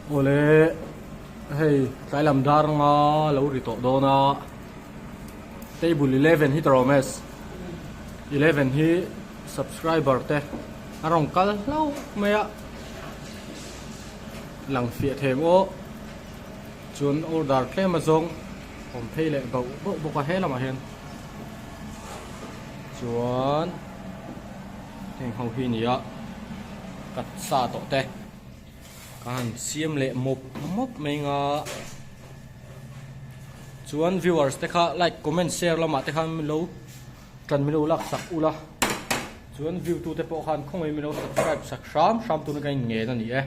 Awle hei tlai lam dar nga lo ri tawh dawn a table 11 hi tawh mes 11 hi subscriber te a rawn kal hlauh mai a lang fiah thei ang aw chuan order tlem a zawng awm phei leh bauh bauh bawk a he lamah hian chuan heng ho hi a ni a cut sa tawh te ka han siam leh mawp mawp mai ang a chuan viewers te kha like comment share lamah te khan min lo tan min lo lak sak ula chuan view tu te pawh khan khawngaih min lo subscribe sak hram hram tuna ka inngen a ni e.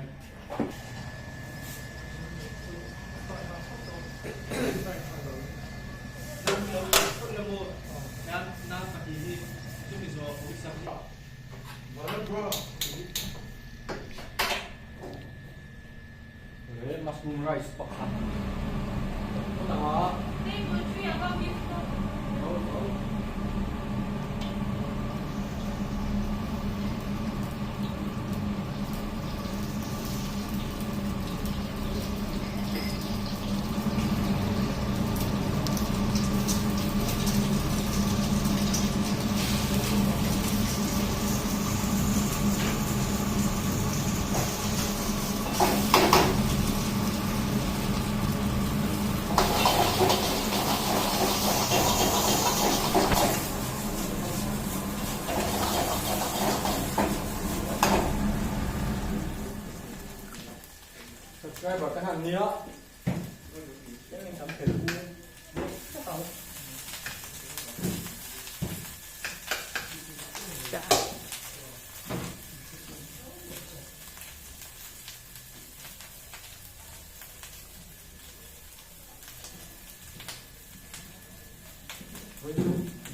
Mushroom rice pakhat Subscriber te han nia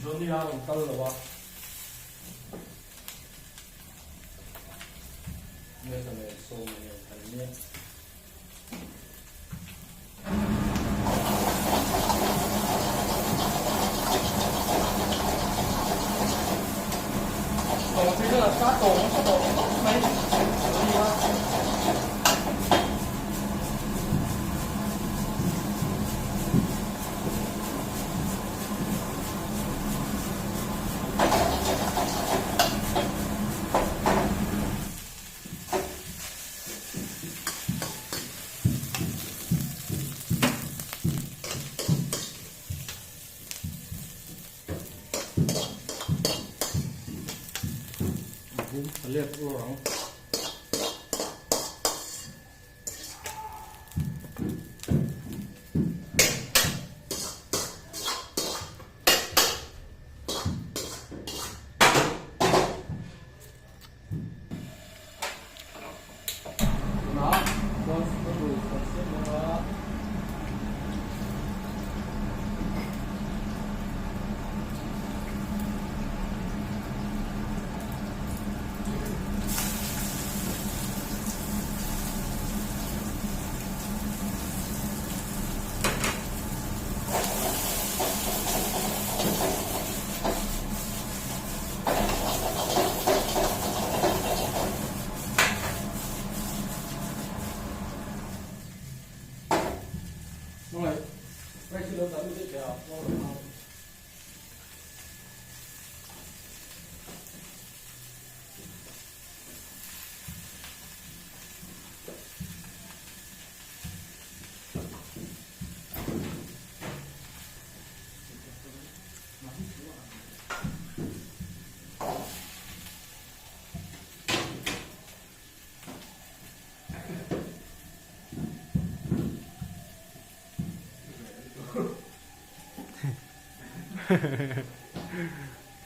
Johnny a rawn kal lo a. Nge nen sawm nen kan nia. Let ur ang.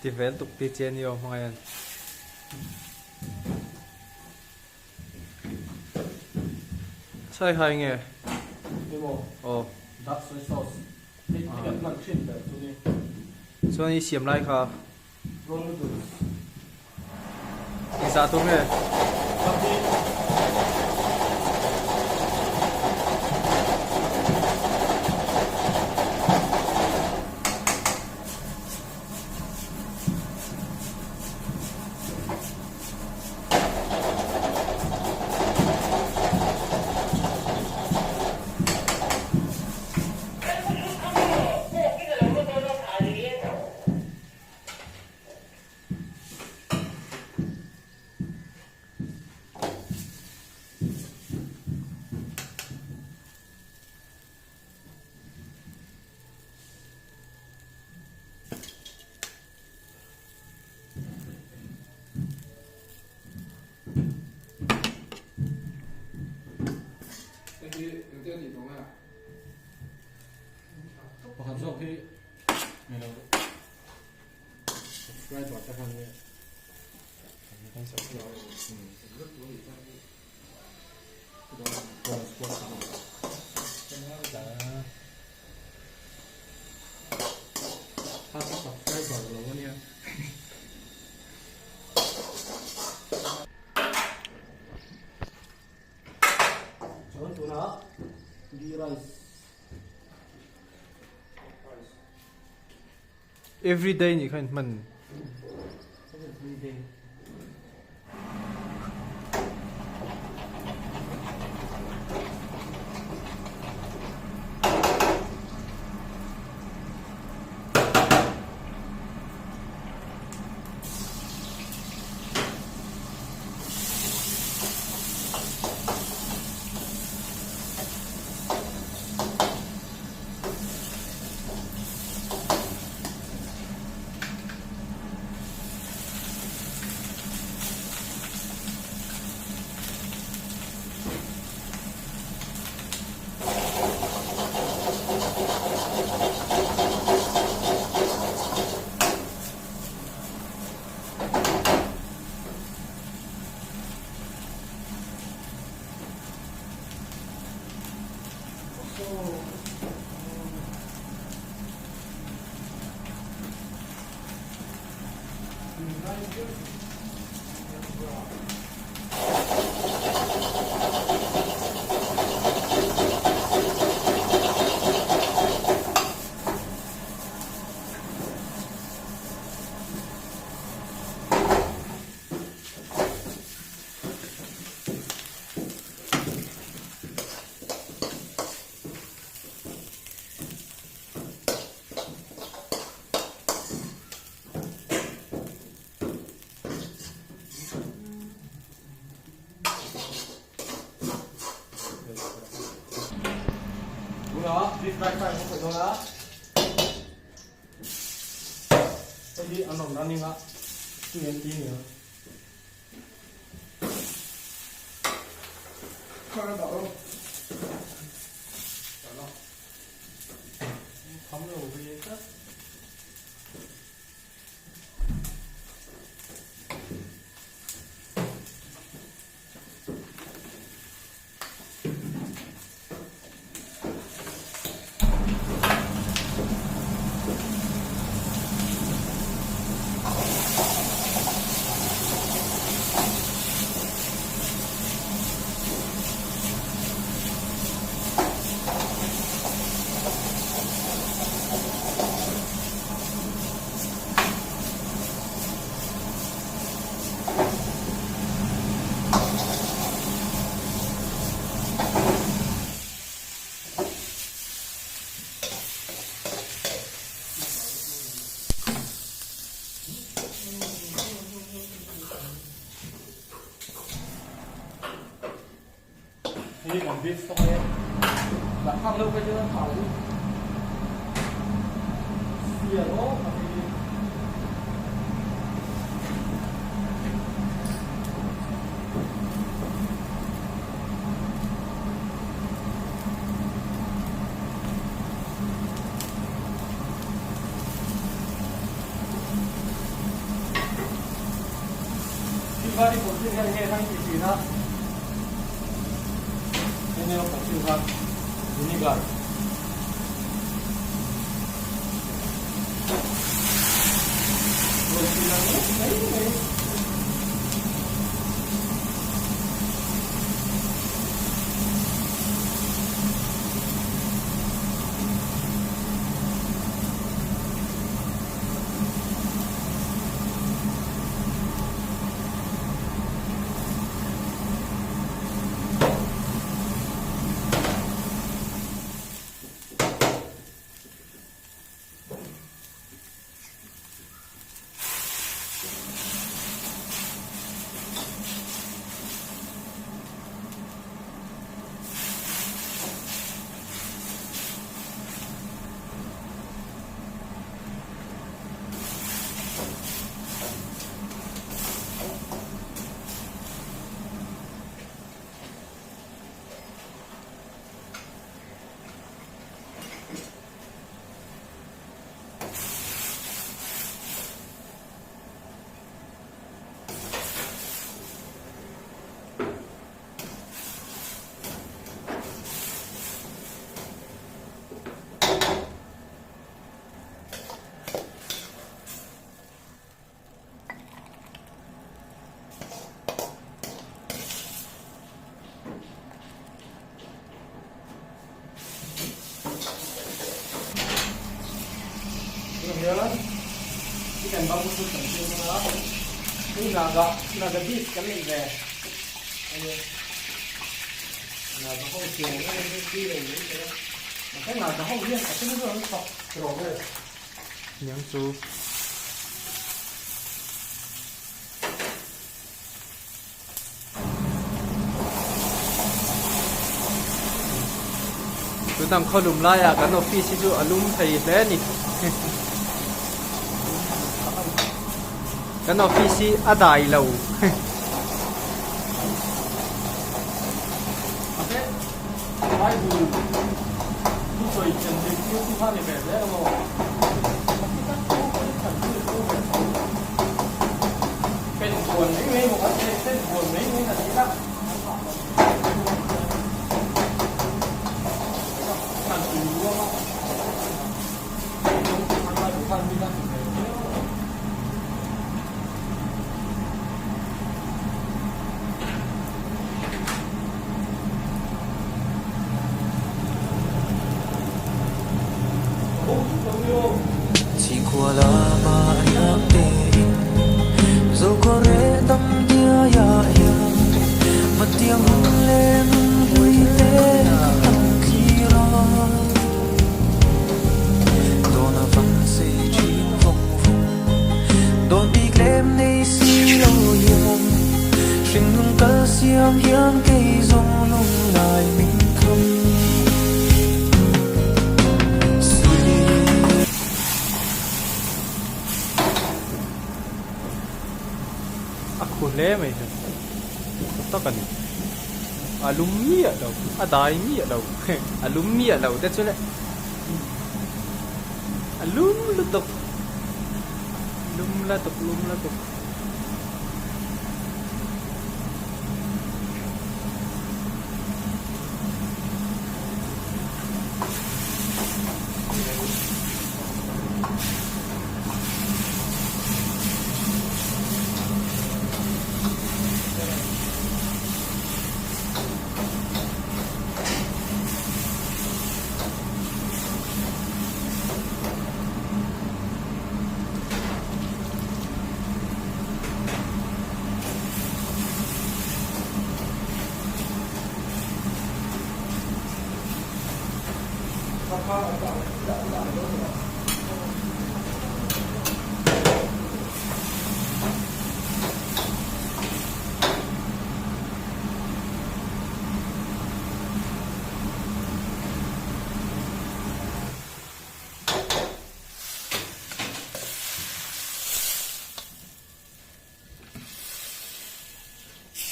Ti vel tuk ti che ni aw hmangaih an. Sai hai nge? Emaw. Aw. Dark soy sauce. Hei hi kan hman thin ber chu ni. Chuan i siam lai kha. Prawn noodles. Engzah tur nge? Pahnih. Pakhat zawk hi nilo subscriber te khan nge Subscriber lo ania. Chuan tunah ghee rice. Everyday nih khan hman. Everyday. Tunah beef fried rice a khawih dawn a. Hei hi an rawn running a, tui an ti nia. Kham lo ve tlat. Hei kan beef stock a dah khak deuh phei chuan thau hi sial aw tak hi. Khan i pawlh chin hian enge khan i tih thin a, enge a pawlh chin khan vinegar rawn ti lang ngawt mai mai. Hian chicken bamboo shoot kan siam dawn a, hei naga naga beef kan neih ve a ni. Naga ho siam ang em em tui lo mai thei a, mahse naga ho hian a then chu an fak tawh vel. Niang chu. Tunang khaw lum laiah kan office hi chu a lum thei hle a ni. Kan office hi a dai lo. A khu hle mai hi tha tak a ni a lum miah lo a dai miah lo a lum miah lo te chu le a lum lutuk lum lutuk lum lutuk.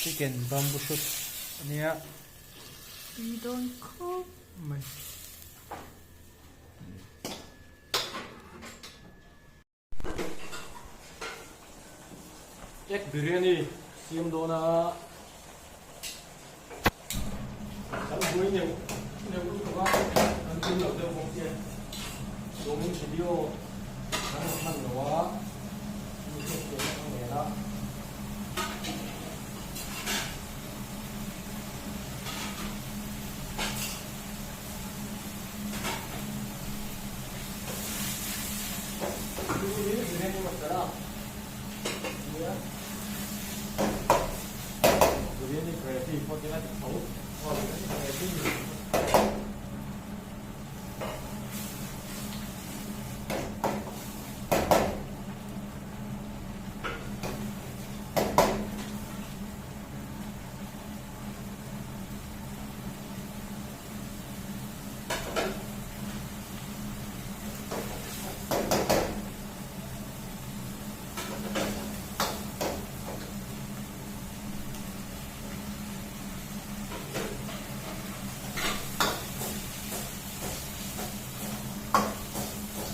Chicken bamboo shoot a nia tui dawn khawp mai. Egg biryani siam dawn a kan buai neuh neuh lutuk a kan tum loh deuh bawk che domin video kan rawn hman lo a mi hriatthiamna ka ngen a.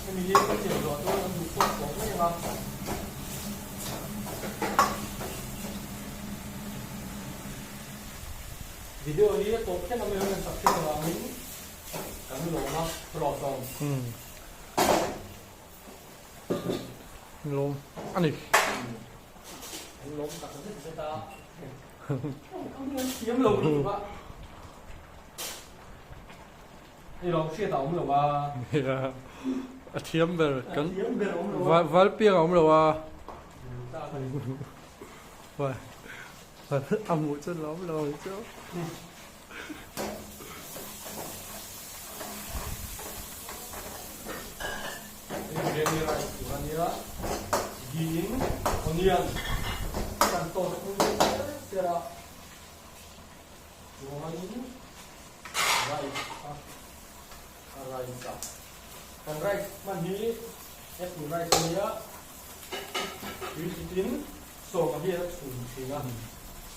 Hemi hi ka siam zawh chuan an duh pawh tawh mai ang a. Video hi a tawp thleng a mai ang sak thleng avangin kan lawm a rawh sawm. Lawm a ni. Kan lawm tak zet zet a. Kan thiam lo lutuk a. Hei lawm hriat a awm lo a. A thiam ber kan val piang a awm lo a. A hmuh chuan lawm lo ang chu. Biryani rice tur a nia, ghee in onion kan toast pui deuh ber a, chuanin rice kha a rice a, kan rice hman hi apple rice a nia, tui chitin sawma hian a chhum thin a,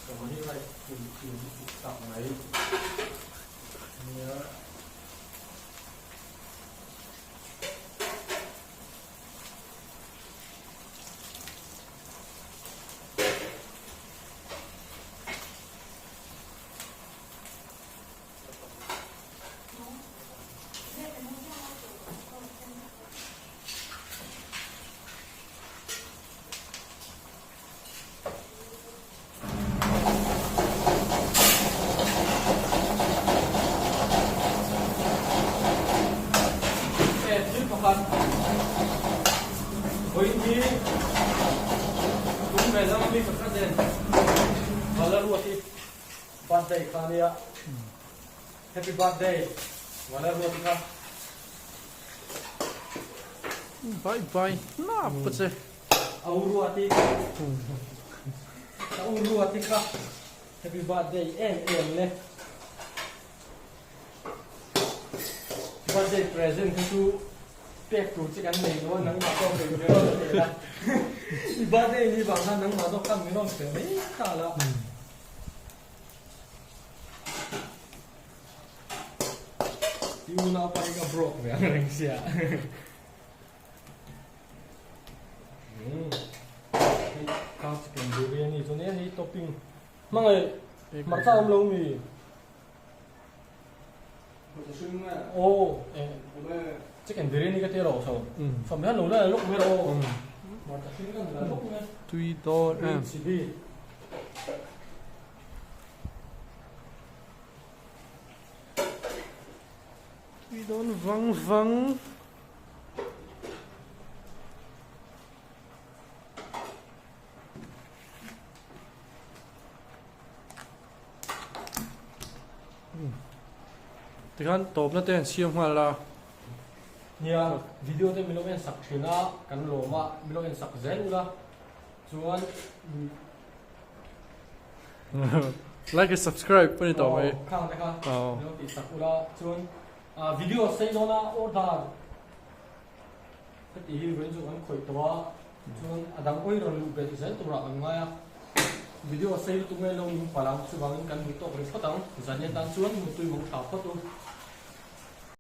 sawma hi rice chhum thin lutuk tak mai a nia. He thil pakhat vawiin hi tum ve lama mi pakhat nen Vala Ruati birthday kha a nia. Happy birthday Vala Ruati kha. Bye bye hnap ka che. A u Ruati A u Ruati kha happy birthday em em le. Birthday present kha chu pek tur che kan nei lo a nangmah zawk ei min rawn pe la. I birthday ni vang khan nangmah zawk khan min rawn pe mai ta la. I unaupa hi ka broke ve ang reng sia. Hei ka chicken biryani chu nia hei topping hmangaih hmarcha awm lo mi aw chicken biryani ka tia lo so fam hian lo la lawk mai rawh aw hmarcha hring kan la lawk mai tui dawn em chili tui dawn vang vang. Tikhan tawpna te an siam nghal a. Nia, video te min lo en sak thin a, kan lawm a, min lo en sak zel ula chuan. Like and subscribe a ni tawh mai. Aw, khang te kha min lo tih sak ula chuan. Video sei dawna order ka tih hi vawiin chu kan khawih tawh a, chuan a dang awi rawn luh belh zel turah kan ngai a, video sei lutuk nge lo min palh ang, chuvangin kan duh tawk ri phawt ang, zan hian tan chuan mutui mawng tha phawt u.